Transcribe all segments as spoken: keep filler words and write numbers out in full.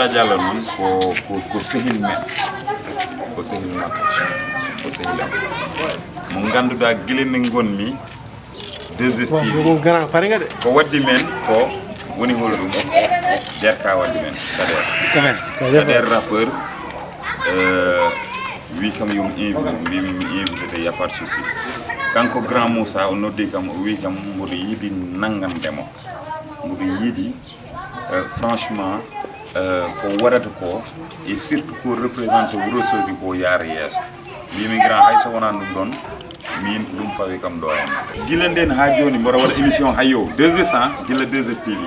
Diallo noon ko, ko, ko sehil men, ko sehil men, ko sehil am. Mo ngannduɗaa gila nde ngonmi deux S T V. Bon, bon, grand, pare nga de. Ko waddi men ko woni hol ɗum? Derka waddi men, Kader. Kader. Kader rappeur, euh, wi kam yo mi invite mo, mbimi mi invite de, y a pas de souci. Kanko Grand Moussa o noddi kam, o wi kam mboɗo yiɗi nanngande mo. Mboɗo yiɗi, euh, franchement, euh, ko waɗata ko, e surtout ko représenté Wuro Soogi ko yaara yeeso. Mbimi grand, hay so wonaa ɗum ɗon, min ko ɗum fawi kam ɗo en. Gila nden haa jooni mboɗo waɗa émission hayo deux S, gila deux S T V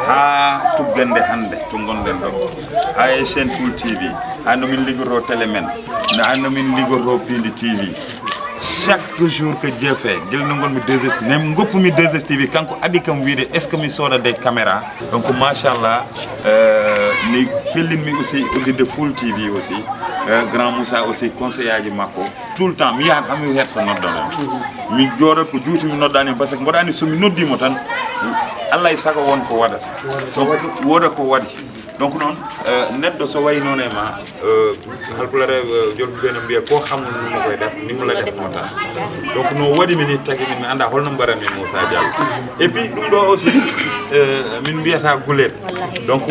haa tuggande hannde to ngonɗen ɗo, haa e chaîne Full T V, haa no min liggoto télé men, haa no min liggoto Pindi T V. Chaque jour que Dieu fait, gila no ngonmi deux S, nem ngoppumi deux S T V, kanko adi kam wiide est-ce que mi sooda des caméras? Donc machallah, euh, mi pellinmi aussi udditde Full T V aussi, euh, Grand Moussa aussi, conseil aji makko. Tout le temps mi yahat hami hersa noddana mi jooɗat ko juuti mi noddani, parce que mboɗo anndi so mi noddimo tan, Allah e sago won ko waɗata. Donc wooda ko waɗi. Donc noon, euh, neɗɗo so wayi noon e ma, euh, halpulare, euh, jolɓe ɓe no mbiya ko xamul nu ma koy def, ni mu la def moo tax. Donc no waɗi mi ni tagi min mi annda holno mbaɗanmi Moussa Diallo. Et puis ɗum ɗo aussi, euh, min mbiyata guleet. Donc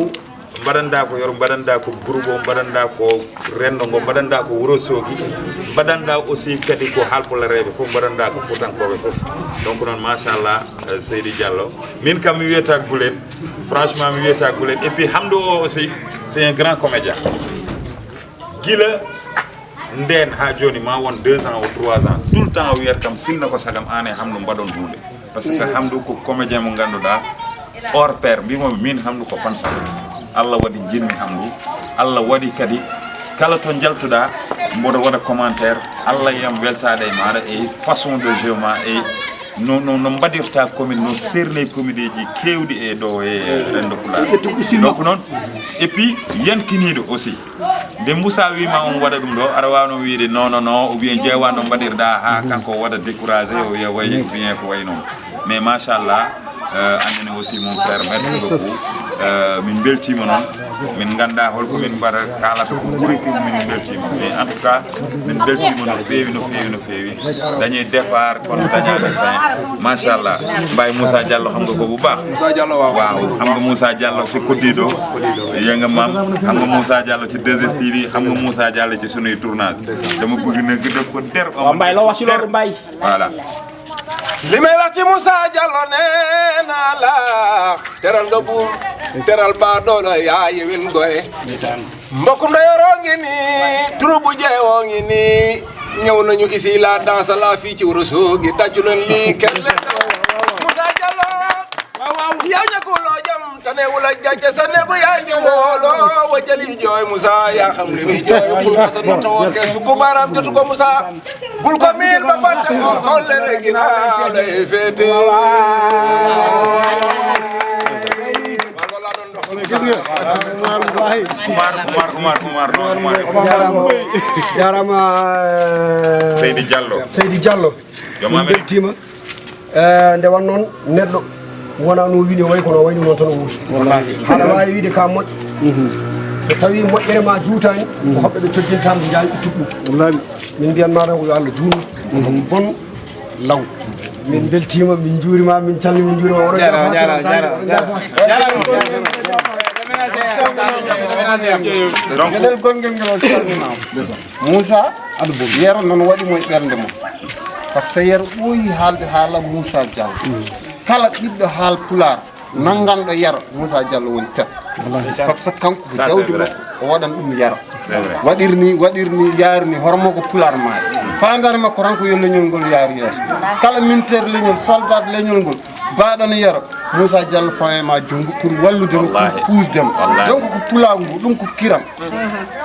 mbaɗanɗa ko yoro, mbaɗanɗa ko groupe o, mbaɗanɗa ko renndo ngo, mbaɗanɗa ko Wuro Soogi, mbaɗanɗa aussi kadi ko halpulareeɓe fof, mbaɗanɗa ko fuutankooɓe fof. Donc noon machallah, euh, Seydi Diallo, min kam mi wiyata guleet, franchement mi wiyata guleet. Et puis Hamdou o aussi c'est un grand comédien. Gila nden haa jooni ma won deux ans ou trois ans, tout le temps o wiyata kam sinno ko sagam aan e Hamdou mbaɗon huunde. Parce que Hamdou ko comédien mo ngannduɗaa hors pair, mbimo min Hamdou ko fan sala. Allah waɗi njiɗmi Hamdou, Allah waɗi kadi kala to njaltuɗaa mboɗo waɗa commentaire, Allah yam weltaade e maɗa e façon de jeu ma e no, no, no mbaɗirta comédie, no serne comédie ji kewɗi e ɗo e renndo pulaar. Donc noon, et puis yankiniiɗo aussi. Nde Moussa wima on waɗa ɗum ɗo, aɗa wawno wiide non, non, non, ou bien ƴeewa no mbaɗirɗa ha kanko o waɗa découragé, o wiya way, ou bien ko way noon. Mais machallah, euh, annene aussi mon frère, merci beaucoup. Euh, min beltima noon, min ganda holko min mbaɗa, kalata ko ɓuri ko min beltima. Mais en tout cas, min beltima no feewi, no feewi, no feewi. Dañi départ kono dañani fin. Machallah. Mbaye Moussa Diallo xam nga ko bu baax. Moussa Diallo, waaw. Waaw, xam nga Moussa Diallo ci Koddiɗo. Yéen nga maam, xam nga Moussa Diallo ci deux S T V, xam nga Moussa Diallo ci sunuy tournage. Dama bëgg na nga def ko der. Waaw, Mbaye, loo wax ci loolu, Mbaye? Voilà. Li may wax ci Moussa Diallo, nee naa la, teral nga buur, teral ba doole, yaa yewin gore. Mbokkum da yoroo ngi nii, turu bu jeewoo ngi nii. Ñëw nañu ici la danse la fii ci Wuro Soogi, tàccu leen lii kenn leen. Moussa Diallo, yow ñàkkuloo jam, tanewul ak jàcce sa néegu yaa ngi mbooloo wa jëli jooy. Moussa, yaa xam li muy jooy, pour que sa dootoo woon keesu ku baaraam jotu ko. Moussa, bul ko miin ba fàtte ko, xool le rek ginnaaw lay féete. Gis nga, Oumar, Oumar, Oumar, Oumar, non, Oumar. Jaaraama, euh, Seydi Diallo. Seydi Diallo. Joom amen. Min mbeltiima. Eh, nde won noon, neɗɗo wonaa no wini o wayi, kono o wayi ɗum noon tan o wuuri. Wallaahi. Haɗa waawi wiide ka moƴƴo. So tawii moƴƴere ma juutaani, ko hoɓɓe ɓe cojjinta mo, njaay ittuɓe ɗum. Wallaahi. Min mbiyan ma tan ko yo Allah juutnu. Bon. Law. Min mbeltiima, min njuuriima, min calmii, min njuuriima. Oɗo jaaraama, jaaraama, jaaraama, jaaraama. Donc, geɗel gonngel ngel on calminaama. Moussa, aɗa boni. Yero noon waɗi mo e ɓernde mum. Par ce que Yero ɓooyi haalde haala Moussa Diallo. Kala ɓiɗɗo haal pulaar, nannganɗo Yero, Moussa Diallo woni tête. Wallaahi. Par ce que kanko ko jawdi makko, o waɗan ɗum Yero. C'est vrai. Waɗir ni, waɗir ni, yaari ni, hormo ko pulaar maayi. Faandaare makko tan ko yo leñol ngol yaar yeeso. Kala militaire leñol, soldat leñol ngol, baaɗo no Yero, Moussa Diallo fawe ma junngo pour wallude mo, pour puusde mo. Wallaahi. Donc ko pulaagu ngu, ɗum ko kiram.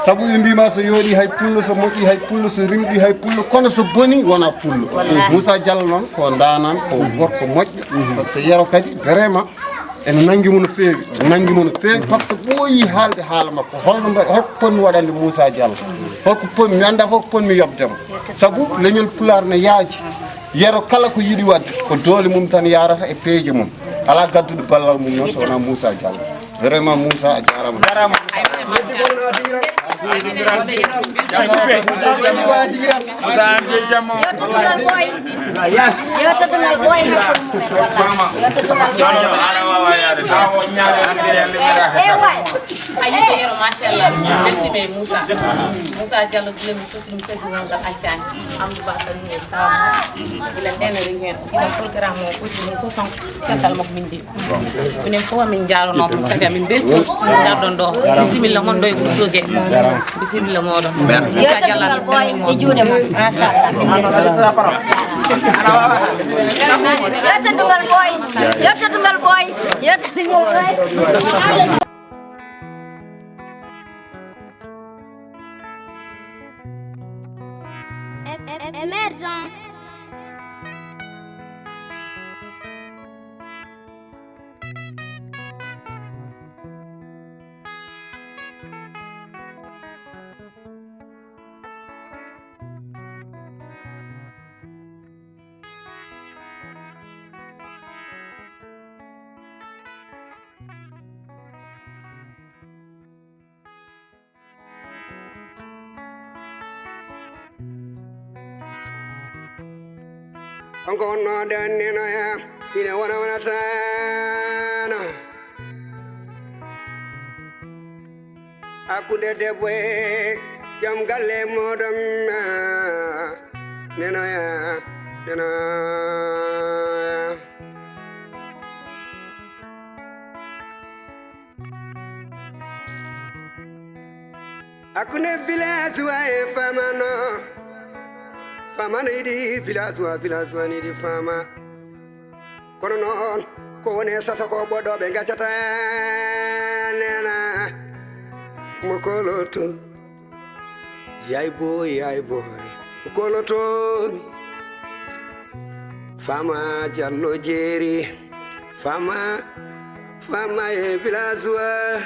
Sabu ɓe mbiima so yooɗi hay pullo, so moƴƴi hay pullo, so rimɗi hay pullo, kono so boni wona pullo. Wallaahi. Moussa Diallo noon ko ndaanaan, ko gorko moƴƴo. Par ce que Yero kadi vraiment ene nanngi mo no feewi, nanngi mo no feewi, par ce que ɓooyi haalde haala makko. Holno mbaɗ-, holko potmi waɗande Moussa Diallo? Holko potmi, mi anndaa fof ko potmi yoɓde mo. Sabu leñol pulaar ne yaaji. Yero kala ko yiɗi waɗde, ko doole mum tan yaarata e peeje mum. Alaa gadduɗo ballal mum noon so wonaa Moussa Diallo. Vraiment, Moussa, a jarama. Jarama. Moussa, an jeyi jamma. Yewta dugal boy. Yes. Yewta dugal boy. Yewta dugal boy. Jono no ala wawa yaade. Awo nyaade ande yande. Eh, eh, way. A yiɗi yero, machallah. Weltima e Moussa. Moussa Diallo, gila mi fotini mi foti wongal accani. Amadou Ba Sall ni e Fama. Gila ndenere hen. Gila programme o foti ni fof tan. Caggal makko min de. Minen fof min njaarnoo ɗum, kadi amin mbeltii. Ngarɗon ɗo. Bisimilla mon ɗo e Wuro Sooge. Bisimilla mooɗon. Merci. Moussa Diallo, amin calminii mo. E juuɗe mon. Machallah. Min mbeltii. Yo teddungal ɓooy. Yo teddungal ɓooy. Yo teddungal ɓooy. Émergent. On ko wonnoo nden nenoya, ine wona wonataano. Hakkunde debbo e jom galle mooɗon, nenoya, nenoya. Hakkunde villageois e famano. Famano yiɗi villageois, villageois ne yiɗi fama. Kono noon, ko woni e sasa ko ɓoɗɗo ɓe gaccata nena mo koloto. Yay boy, yay boy, mo koloto. Fama Diallo Jeeri. Fama, fama e villageois.